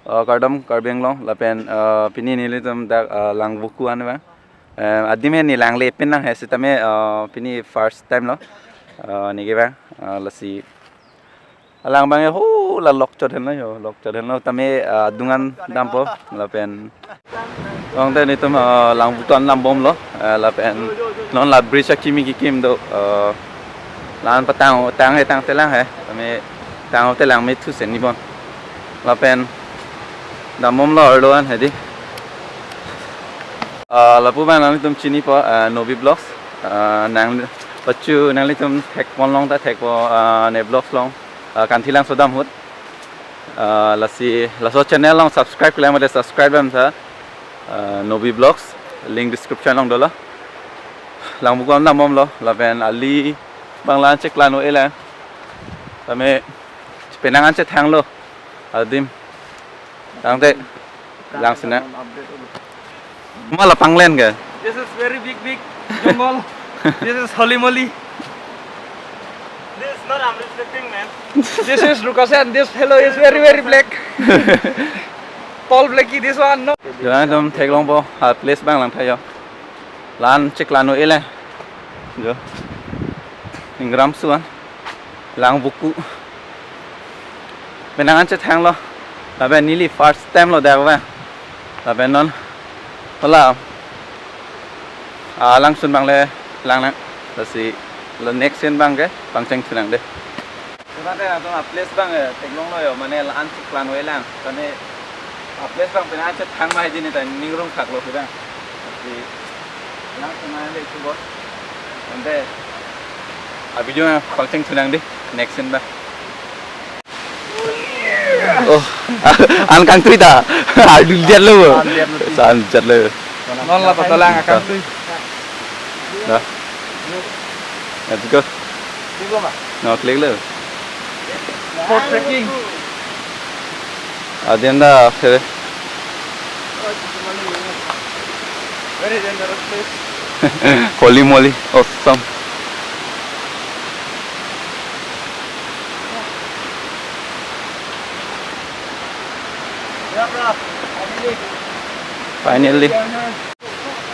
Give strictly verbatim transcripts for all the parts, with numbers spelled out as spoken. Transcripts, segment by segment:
Uh, kardom Karbi Anglong, lapen uh, pini nelitum dak uh, Langvoku an abang. Uh, adim he ne langle pin nang he sitame uh, pini first time lo. Uh, neke abang uh, lasi alang abang ho la lok chot henlo yo, lok chot henlo tame uh, adung an dampo lapen tangte nelitum uh, Langvoku an dambomlo uh, lapen non la bridge akimi kikim do uh, la-an patang tang he tangte lang he tame tangte lang me thu sen ni bon. Lapen dambomlo arlo an hedi. Uh, lapu abang nanglitum chinipo uh, Nobi Vlogs. Uh, nang pachu nanglitum thekpon long ta thekpo uh, ne vlogs long uh, Kanthilangso dam ahut. Uh, lasi laso channel long subscribe klemode subscribe dam tha uh, Nobi Vlogs, link description long dolo. Langvoku an dambomlo lapen ali abang la-an cheklang-o-e lang. Tame penang an chethanglo adim. Tangte lang sina. Mala panglen ke? This is very big, big jungle. This is holy moly. This is not I'm respecting, man. This is Rukasen. This fellow is very, very black. Tall blackie, this one, no? Jangan dum theklongpo, ha place abang lang tha yo. La-an cheklang-o-e lang. Jo. Ingramsu an. Langvoku. Penang an chethanglo. Lapen neli first time lo dak abang. Lapen non. Hala. Ah, langsun abang le lang lang. Lasi la next scene abang ke pangcheng chunang de. Tangte atum a place abang eh, theklonglo yo, mane la-an cheklang-o-e lang. Tame a place abang penang an chethang ma hedi ne ta ningrum thaklo abang. Lasi lang sina le chubor. Tangte a video abang pangcheng chunang de, next scene abang. Oh, an kangtui ta. Ardul jatlo. An jatlo. An jatlo. Non la patalang akangtui. Dah. Let's go. No, click lo. For trekking. Adim da, khere. Very dangerous place. Holy moly, awesome. Finally.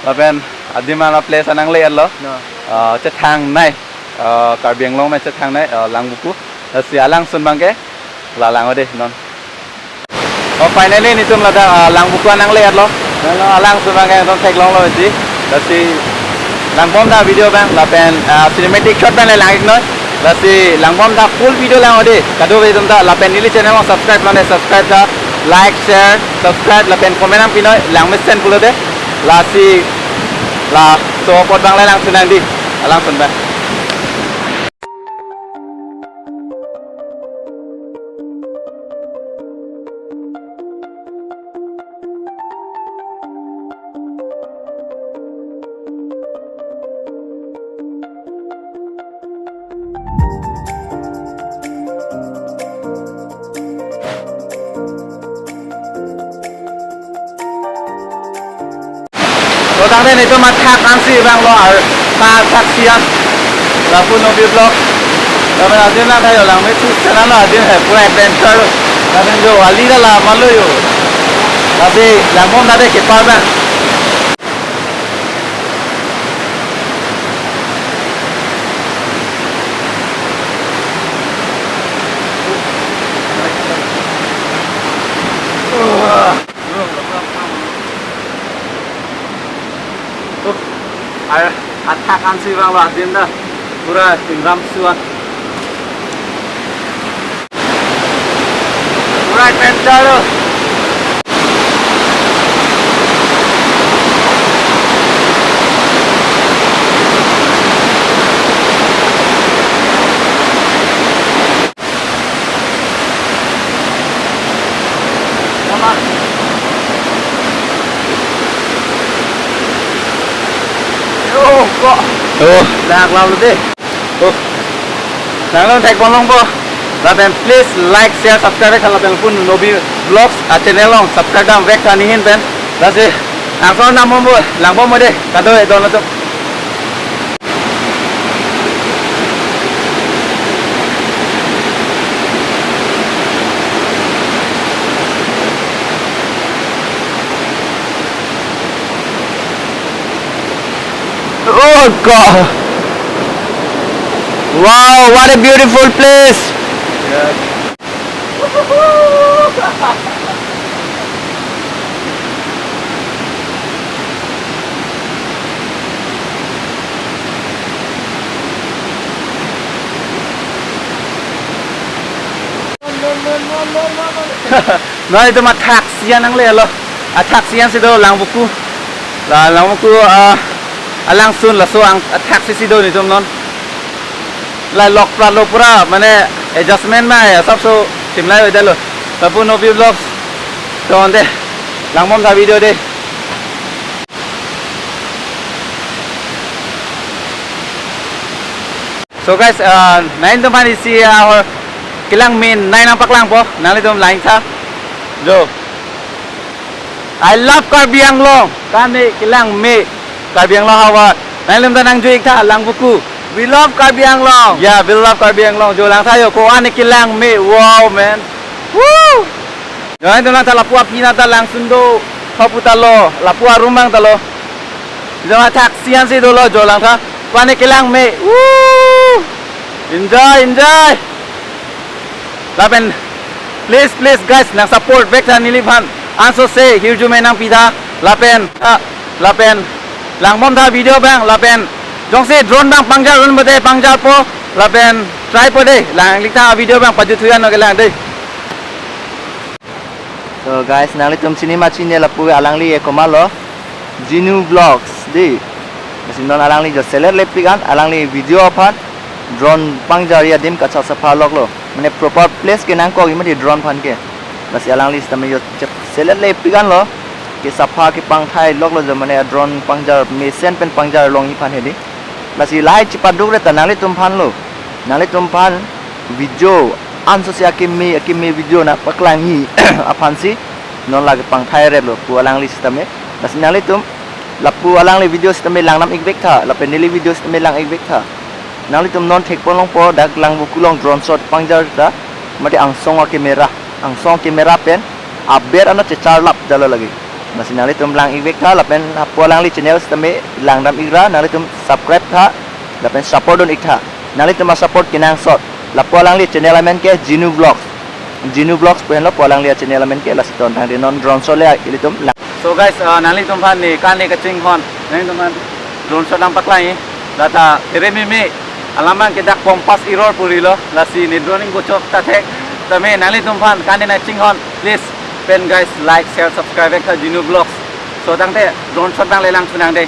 Lapen adim an a place an nangle-etlo. No. Ah, chethangnei. Ah, Karbi Anglong me chethangnei, ah, Langvoku. Lasi alangsun abang ke la lang-o de non. Oh, finally nelitum ladak ah, Langvoku an nangle-etlo. Hello, alangsun abang ke nelitum theklonglo hedi. Lasi langbom ta video abang lapen ah, cinematic shot abang le lang-iknoi. Lasi langbom ta full video lang-o de. Kadokave atum ta lapen neli channel long subscribe longle subscribe ta, like, share, subscribe lapen comment nangpinoi, langmesen pulote. Lasi laso apot abang le langsun nang di. Alangsun abang. Lo tangte nelitum athak ansi abang lo ar ta athak sian. Lapu Nobi Vlog. Lapen adim lang kayo lang me thu channel lo adim he pura adventure lo. Lapen jo wali la la malo yo. Tapi langbom tangte kepar abang. Tuh, ar-, athak ansi abang lo adim ta. Pura ingramsu an. Pura adventure lo. Yo, kok. Oh. Dak lau de. Oh. Nangtum thekpon longpo. Lapen please like, share, subscribe, lapen pun Nobi Vlogs a channel long subscribe dam vek tha ne ahin pen. Lasi, nangtum nang bompo, lang bompo de, kado-e don atum. Wow, what a beautiful place. Non itum athaksi an nanglelo. Athaksi ansi do Langvoku. La Langvoku, ah, alangsun laso ang athaksi si do nelitum non. La lok prat lo pura, mane adjustment ma ya, sab so simlai oida lo. Lapu Novi Vlogs. To ante, langbom tha video de. So guys, uh, nanglitum aphan isi ahor kelang me nai nangpaklangpo, nanglitum lang-ik tha. Jo. I love Karbi Anglong. Kane kelang me Karbi Anglong havar. Nanglitum ta nangju-ik tha, Langvoku. We love Karbi Anglong. Yeah, we love Karbi Anglong. Jo lang tha jo, ko-an kelang me. Wow, man. Woo! Jo, nanglitum lang tha, lapu aphi nat ta langsun do. Hapu ta lo, lapu arum abang ta lo. Jo, athaksi ansi dolo, jo lang tha. Ko-an kelang me. Woo! Enjoy, enjoy. Lapen, please, please guys, nang support vek tha neliphan. Anso se hirjume nangpi tha. Lapen, ah, lapen langbom tha video abang, lapen jongsi drone abang pangjar un bade pangjarpo, lapen trypo de, lang-ik tha video abang, pajuthu-ik non kelang de. So guys, nanglitum chini ma chini, lapu alangli e komatlo, Jinu Vlogs de. Lasi non alangli jo selet lepik an, alangli video aphan drone pangjarji adim kachak sapha loklo. Mane proper place ke nangkok imati drone aphan ke. Lasi alangli sitame jo chep selet lepik anlo. Ke sapha kepangthai loklo jo, mane drone pangjar mesen pen pangjar longji aphan hedi. Lasi lahai chepaduk re ta nanglitum aphan lo. Nanglitum aphan video anso si akeme, akeme video nangpaklangji aphansi non lake pangthai ret lo pu alangli sitame. Lasi nanglitum lapu alangli video sitame langdam-ik vek tha, lapen neli video sitame lang-ik vek tha. Nanglitum non thekpon longpo, dak Langvoku along drone shot pangjar ta, mate angsong a-camera, angsong camera pen aber anat checharlap jalo lagi. Lasi nanglitum lang-ik vek tha, lapen hapu alangli channel sitame langdam-ik ra, nanglitum subscribe tha, lapen support dun-ik tha. Nanglitum a-support kenangsot. Lapu alangli channel amen ke Jinu Vlogs. Jinu Vlogs pu henlo pu alangli channel amen ke, lasi ton tangte non drone shot le ilitum lang. So guys, uh, nanglitum aphan ne kane kachinghon, nanglitum aphan drone shot nangpaklangji. Lata tere meme alam abang ke dak Compass error purilo, lasi ne drone ingkochok ta thek. Tame nanglitum aphan kane nangchinghon, please pen guys, like, share, subscribe vek tha Jinu Vlogs. So tangte drone shot abang le langthu nang de.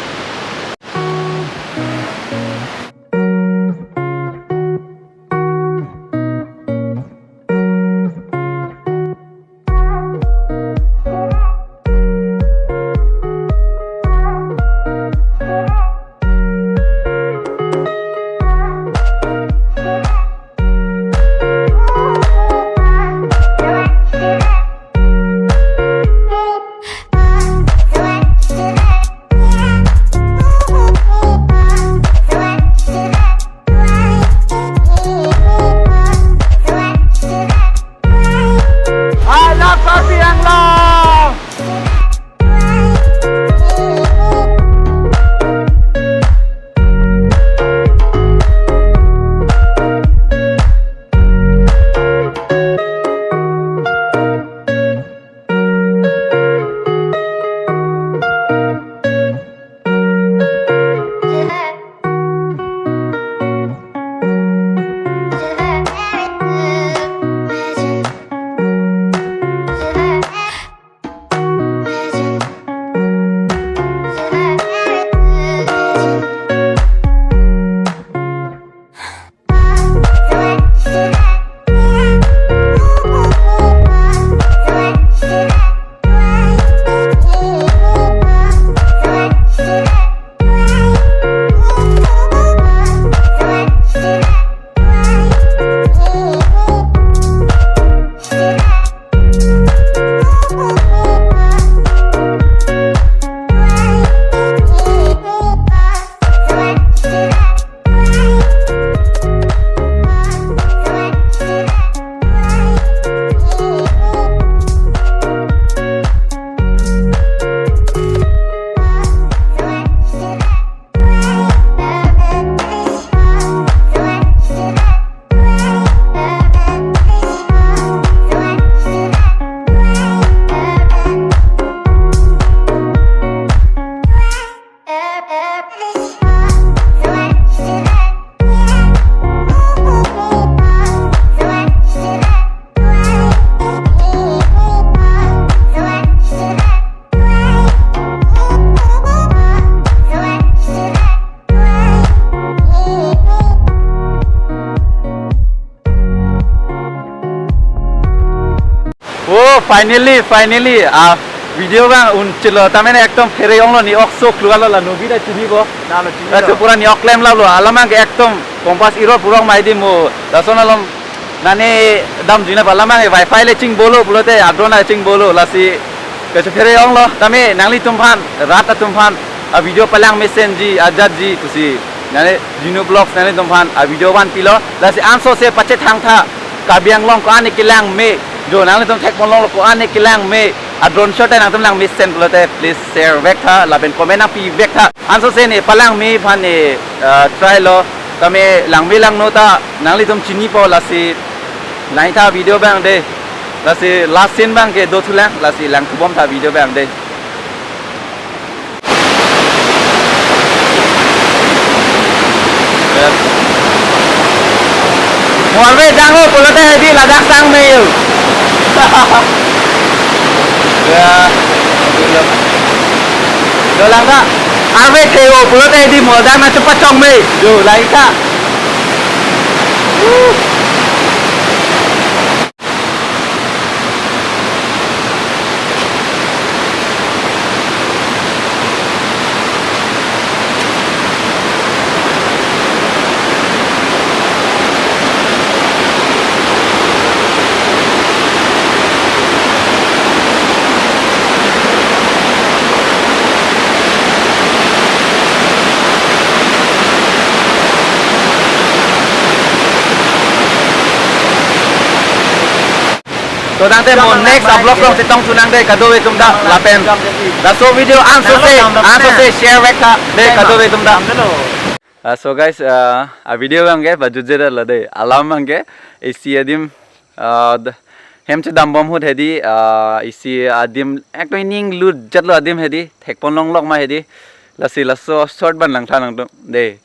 Oh, finally, finally, ah, video abang un chelo, tamene ekdom phere onglo, ne ok so klua lo, la nobi ta chinipo. Nalo chini. Aso lo. Pura ne ok klem lo, alam abang ke ekdom compass iror purok mai di mo. Lason alom nane damjui nang pu alam abang ke wifi le chingbolo pulote, a-drone le chingbolo, lasi kachephere onglo, tame nanglitum aphan, rat atum aphan, a-video palang mesenji, ajatji, pusi. Nane Dinu Vlogs nanglitum aphan, a-video vanpilo, lasi ansose pachethang tha, Karbi Anglong ko-an ne kelang me, jo nanglitum thekponlonglo ko-an ne kelang me, a-drone shot ta nangtum lang mesen pulote, please share vek tha, lapen comment nangpi vek tha. Ansose ne palang me aphan ne, ah, try lo, tame lang me langno ta, nanglitum chinipo lasi, lang tha video abang de, lasi last scene abang ke dothulang, lasi langthubom tha video abang de. Mo arve janglo pulote hedi ladak sang me yo. Ya. Dolang ta. Arve theo pulote hedi mo dak nangchepachong me. Jo, lang tha. To tangte mo next a-vlog along chetongthu nang de kadokave atum ta lapen. Laso video ansose, ansose share vek tha de kadokave atum ta. Ah, so guys, ah, a-video abang ke pajutje detlo de. Alam abang ke isi adim, ah, d-, hem chedambom ahut hedi, ah, isi adim ekdom ining lut jatlo adim hedi, thekponlonglok ma hedi. Lasi laso short abang lang tha nangtum de.